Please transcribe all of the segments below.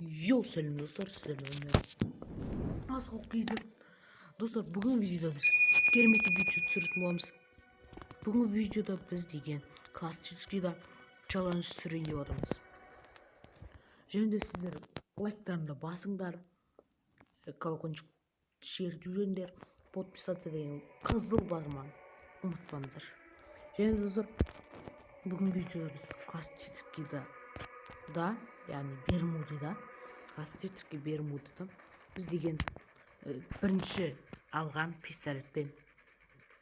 Йоу, сәлем достар, сіздермен Асқар KZ. Достар, бүгінгі видеода біз керемет видео түсіретін боламыз. Бүгінгі видеода біз деген классическийда челлендж түсірейін деп отырмыз. Және де сіздер лайктарыңды басыңдар, колокольчик шертіп жіберіңдер, подписаться деген қызыл батырманы ұмытпаңыздар. Және де достар, бүгінгі видеода біз классическийда да, яғни Бермудада, классический Бермудада біз деген бірінші алған пистолетпен,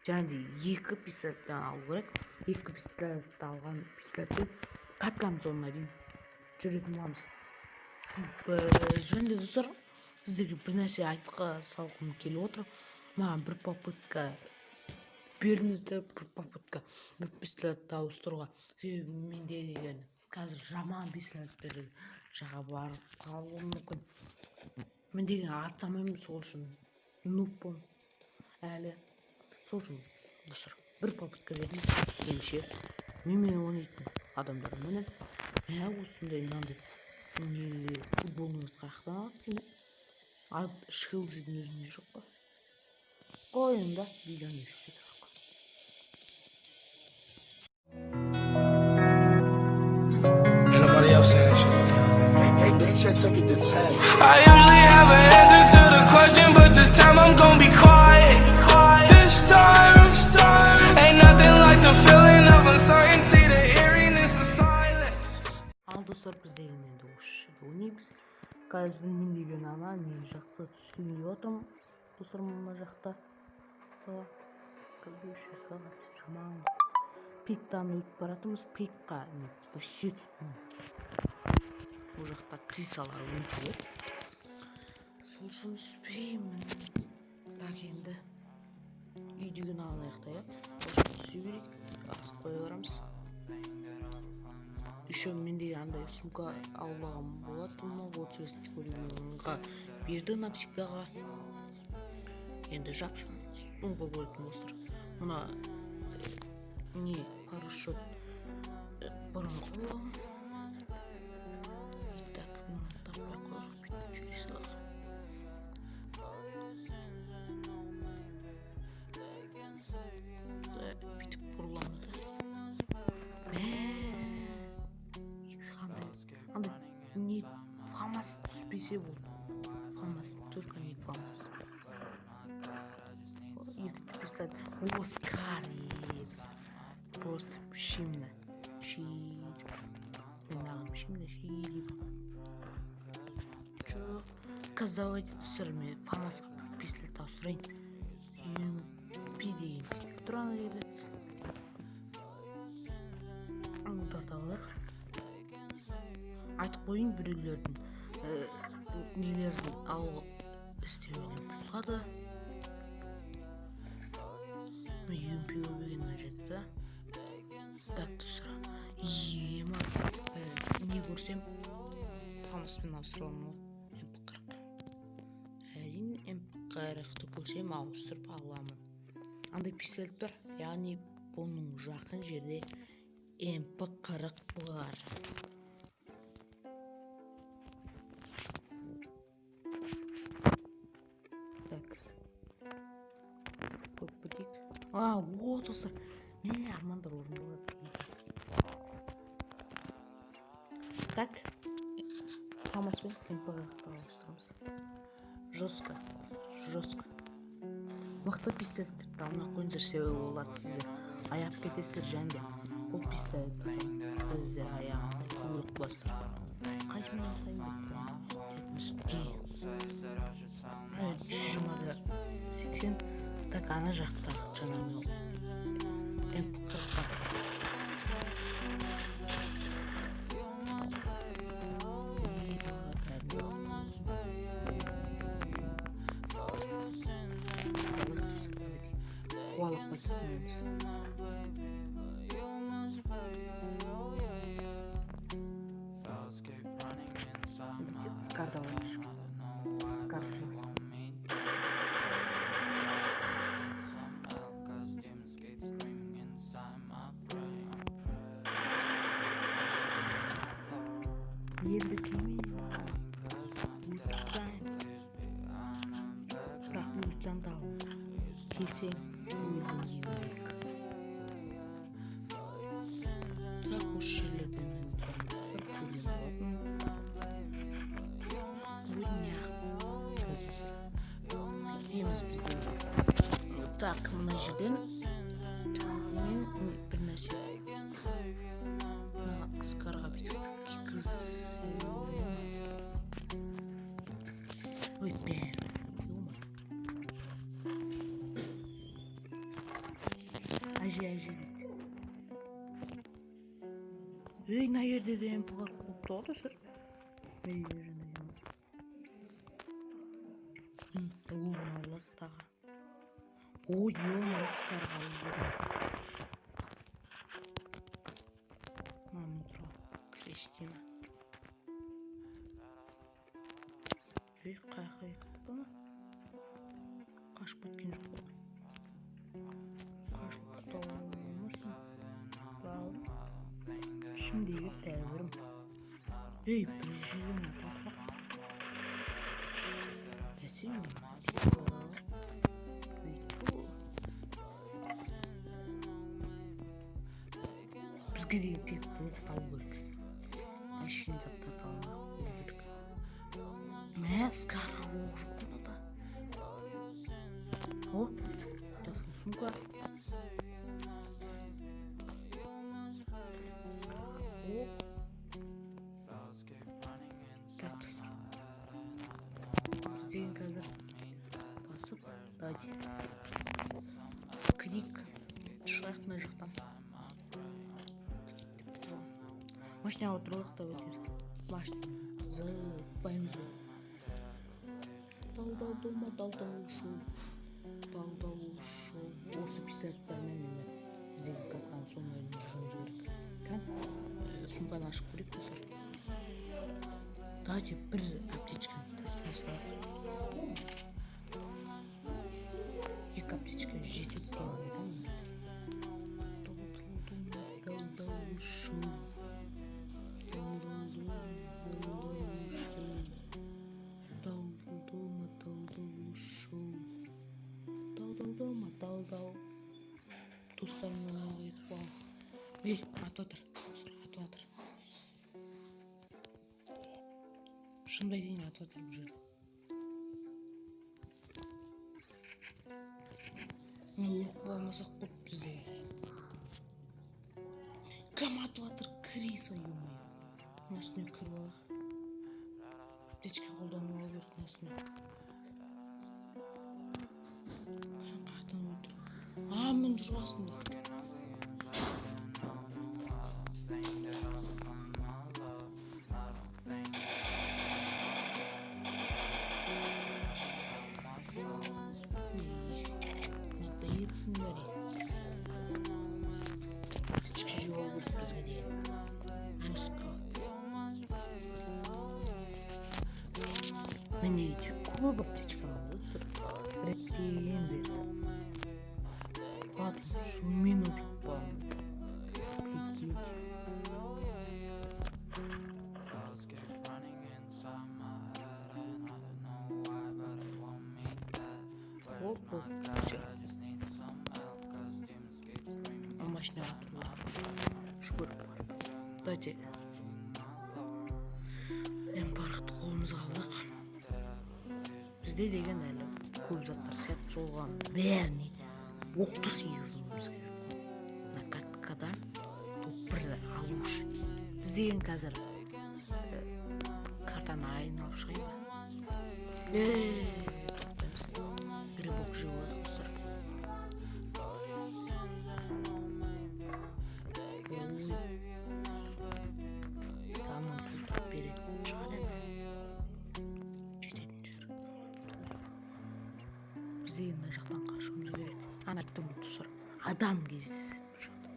және де екі пистолеттен алу керек, екі пистолетті алған пистолетпен капкан зонына дейін жүретін боламыз. Және де достар, сіздерге бір нәрсе айтқа салғым келіп отыр. Маған бір попытка беріңіздер, бір попытка, бір пистолетті ауыстыруға. Себебі менде деген қазір жаман пистолеттер жаға барып қалуым мүмкін. Мен деген ата алмаймын, сол үшін нубпын әлі. Сол үшін достар, бір попытка беріңіз. Ендеше менімен ойнайтын адамдар міне осындай мынандай не футболный қаяқтан алады екен, а Шелзидің өзінде жоқ қой. Қой енді видеоны өшіре тұрайық. Ain't nobody else saying shit. I usually have an answer to the question, but this time I'm gonna be quiet. This time, ain't nothing like the feeling of uncertainty, the eeriness of silence. Ал достар, біз деген енді осы жерде ойнаймыз. Қазір мен деген ана не жақта түсірейін деп отырмын. Достар, мына жақта қазір осы жерге жаман пиктан өтіп бара жатырмыз. Пикқа мен вообще түстім. Ол жақта крисалар өте көп. Сол үшін түспеймін. Так, енді үй деген алаяқ та, иә. Осы түсе берейік, асып қоя барамыз. Еще мен деген андай сумка алып алған болатынмын, 35-ші уровеньға берді навсегдаға. Енді жап-жаңа сумка көретін достар. Мына не парашют бұрынғы. Так, мына таппай қойып бүйтіп жүре салайық. Бүйтіп бұрыламыз да. Андай не фамас түспесе болды. Фамас, только не фамас. Екінші пистолет. Оскар. Просто шимна. Шимна, шип. Жоқ. Қазір давайте достар, мен фамасқа бір пистолет ауыстырайын. UMP деген пистолет тұр ана жерде. Ұлдарды алайық. Айтып қояйын, біреулердің нелерін алып істеуіне болады. UMP деген мына жерде да. Так, достар, ема не көрсем фамаспен ауыстыра аламын ғой. MP40. Әрине MP40-ты көрсем ауыстырып аламын. Андай пистолет бар, яғни бұның жақын жерде MP40 бар. Так, көріп кетейік. А, о, достар, не армандар орындалады. Так, фамаспен MP40-ты ауыстырамыз. Жестко, жестко. Мықты пистолеттерді алмай қойыңыздар, себебі оларды сіздер аяп кетесіздер, және де ол пистолетті сіздер аяғында өліп қаласыздар. Қайсымен алсайын деп тұрмын. 70-те. 120-да 80. Так, ана жақтағы жаңағы MP40 бар. Қуалап қайтып. Скарды алайық. Скар жақсы. Енді кеме. Өлсең, өлдің деу керек. Так, осы жерлерден мен төлем болатын. Ой, неғып. Кетеміз бізге. Так, мына жерден мен бір нәрсе. Мына скарға бүйтіп кигіз. Ой, бәрі. Әже, әже дейді. Ей, мына жерде де МП-лар қуып тұр достар. Оғын тағы. Ой, ё-моё, скарға алып жүрмін. Мамын тұр. Кристина. Ей, қаяққа кетті ма? Қашып кеткен жоқ қой. Қашып кете алмайсың. Бауырым. Ішімдегі тәуірім. Ей, бір жерден атып. Әсем. Бізге деген тек оқты алу керек. Әшейін заттарды алмай қою керек. Мә, скарға оқ жоқ мынада. О, жасыл сумка. Оқ. Так, достар. Біз деген қазір басып, давайте. Кірейік. Шығайық мына жақтан. Машинаға отырайық та өтер. Машина зыппаймыз. Дал-дал дома, дал-дал ушел. Дал-дал ушел. Осы пистолеттермен енді біздегі картаның соңына дейін жүруіміз керек. Кән, сумканы ашып көрейік достар. Давайте бір аптечканы тастай салайық. Екі аптечка жетеді деген ойдамын. Дал-дал ушел. Дал-дал. Достарыммен ойнауға кетіп қалған. Ей, атып жатыр. Достар, атып жатыр. Шынымды айтайын, атып жатыр бұл жерде. Өліп қалмасақ болды бізде. Кім атып жатыр? Криса, ё-моё. Мына үстіне кіріп алайық. Аптечка қолданып алу керек мына үстіне. Қаяқтан өлтір. А, мен жүр астында. Надоедсіңдер. Аптечка жеп алу керек бізге деген. Жестко. Менде көп аптечка аламыз достар. Біріктен берді. Ладно, сумен өліп қаламын. Прикиньте. Оп, оп, все. Машинаға отырып жүгіріп барып. Давайте М-парқты қолымызға алайық. Бізде деген әлі көп заттар сияқты, солған бәріне оқты сыйғызуымыз керек. Мына каткадан топ бірді алу үшін. Біз деген қазір картаны айналып шығайын ба? Тоқтаймыз. Грибок жеп алайық достар. Анам толтырып беретін шығар енді. Жететін шығар. Біз деген мына жақтан қашуымыз керек. Ана айттым достар, адам кездеседі бұл жақта.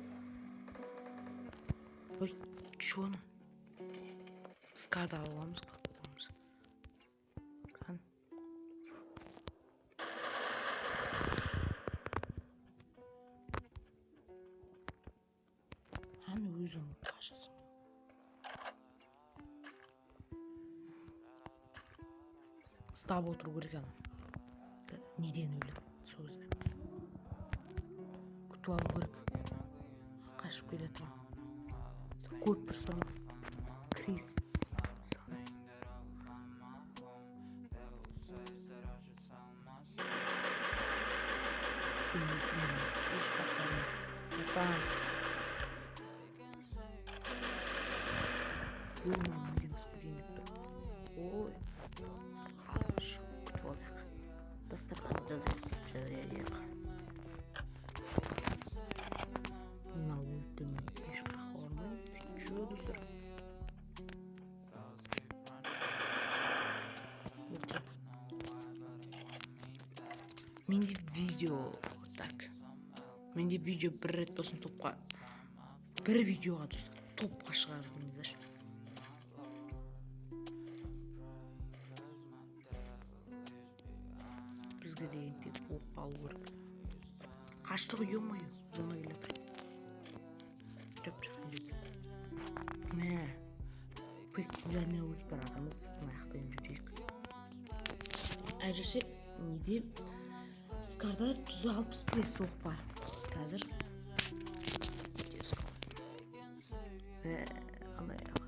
Ой, чё ана? Скарды алып аламыз, қаламыз. Қан. Ан өзің қашасың. Ұстап отыру керек ана. Неден өліп, сол кезде. Күтіп алу керек. Қашып келе жатырмын. Көріп тұрсыздар ма? Крис. Сені өлтірмеймін. Ешқашан. Опа. Ё-моё, мінеміз көрейін деп тұр. Ой. Күтіп алайық. Дастархан жазайық. Мына өлтірмей ешқаққа бармаймын. Ты чё, достар? Өлтір. Менде видео так. Менде видео бір рет болсын топқа. Бір видеоға достар топқа шығардыңыздар. Бізге деген тек оқ алу керек. Қаштық, ё-моё, зона келе жатыр. Жап-жақын жерде. Мә. Және өліп бара жатырмыз. Мына жақпен жүрейік. Әзірше неде? Скарда 165 оқ бар. Қазір. Ана жаққа.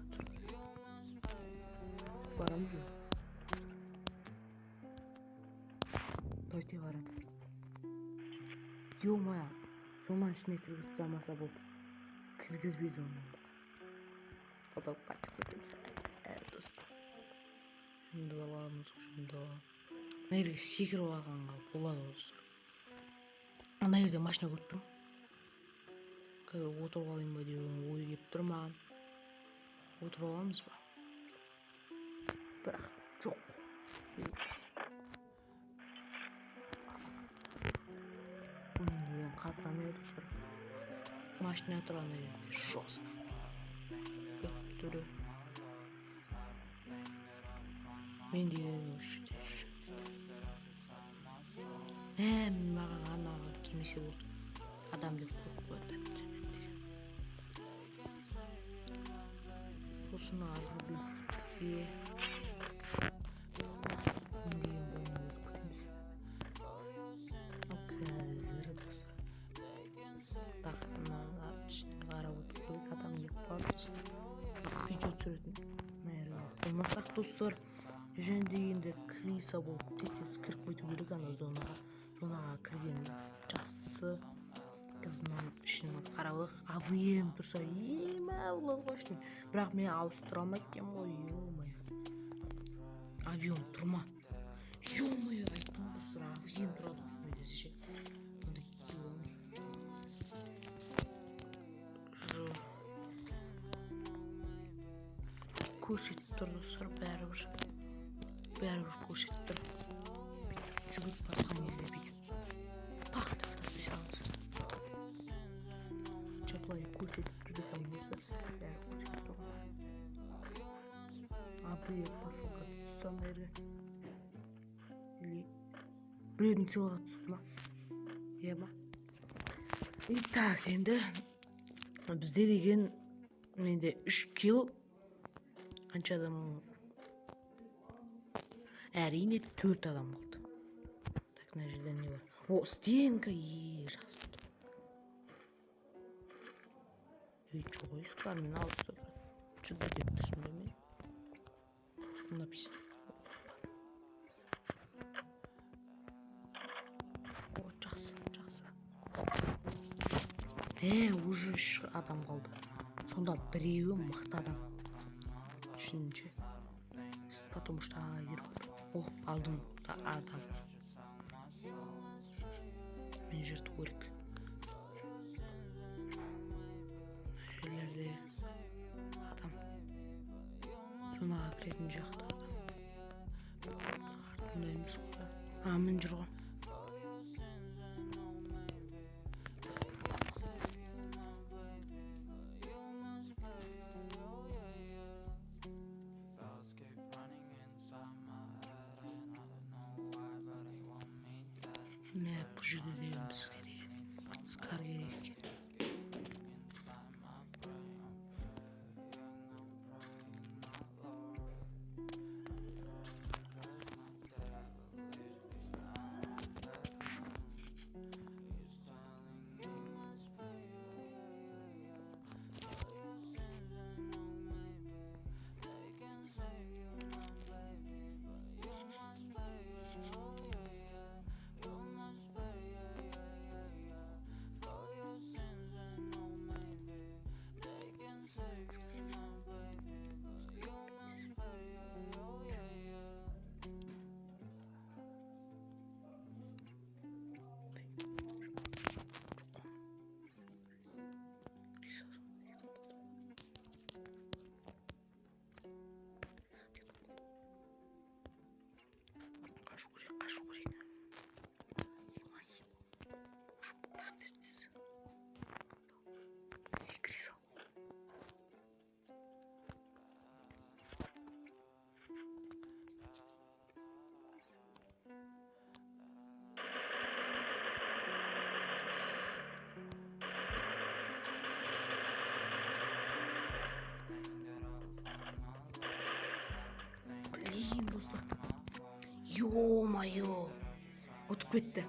Барамыз ба? Давайте барамыз. Ё-моё, зонаның ішіне кіргізіп тастамаса болды. Кіргізбей зонадан. Потом қайтып кетеміз. Достар. Жынды баламыз, жынды бала. Мына жерге секіріп алғанға болады ғой, достар. Ана жерде машина көріп тұрмын. Қазір отырып алайын ба деген ой келіп тұр маған. Отырып аламыз ба? Бірақ жоқ. Оның деген қатырамай достар. Машина тұр ана жерде жестко. Түрі. Мен деген осы жерде жүр. Маған анаға келмесе болды. Адам деп қойып қояды. Осыны алып бізге. Мен деген бойын өтіп кетеміз. Ал қазір достар. Так, мына ішіне қарап өтіп көрейік, адам не бар достар. Видео түсіретін болмасақ достар, және де енді криса болып тез-тез кіріп кету керек ана зонаға. Зонаға кірген жақсы. Қазір мынаның ішін қарап алайық. АВМ тұрса, ема болады ғой ішінен. Бірақ мен ауыстыра алмайды екенмін ғой, ё-моё. АВМ тұр ма? Ё-моё, айттым ғой достар, АВМ тұрады ғой сондай кезде ше. Онда киіп аламын. Көрсетіп тұр достар, бәрібір. Бәрібір көрсетіп тұр. Бүйтіп жүгіріп басқан кезде бүйтіп тақ деп тастай саламыз. Жапылай көрсетіп жүре саламыз достар, бәрі көрсетіп тұр. Абы посылка түсті ана жерге. Или біреудің сыйлығы түсті ма? Иә ма? Итак, енді бізде деген менде 3 килл. Қанша адам? Әрине 4 адам болды. Так, мына жерде не бар? О, стенка, жақсы болды. Ей, жоқ, ескі мен ауыстырып. Чудо деп түсіндім мен. Написано. О, жақсы, жақсы. Уже 3 адам қалды. Сонда біреуі мықты адам. Үшінші. Потому что ер бар. О, алдым да адам. Мен жырту керек. Мына жерлерде адам. Зонаға кіретін жақта адам. Артында емес қой. А, мін жүр ғой. Мә, бұл жерде деген бізге деген скар керек екен. Ё-моё, ұтып кетті,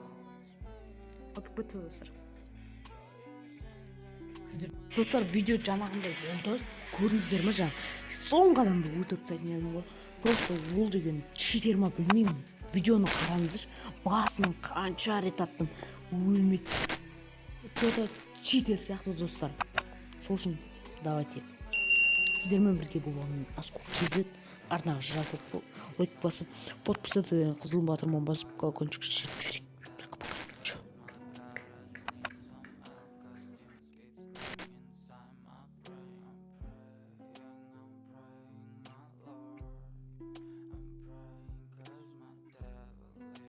ұтып кетті, достар. Сіздер, достар, видео жаңағындай болды, көрдіңіздер ме? Жаңа соңғы адамды өлтіріп тастайтын едім ғой. Просто ол деген читер ма, білмеймін. Видеоны қараңыздаршы, басынан қанша рет аттым, өлмейді. Че-то читер сияқты, достар. Сол үшін давайте, сіздермен бірге болған мен, Асқу KZ. Арнаға жазылып, лайк басып, подписаться деген қызыл батырманы басып, колокольчик жіберейік.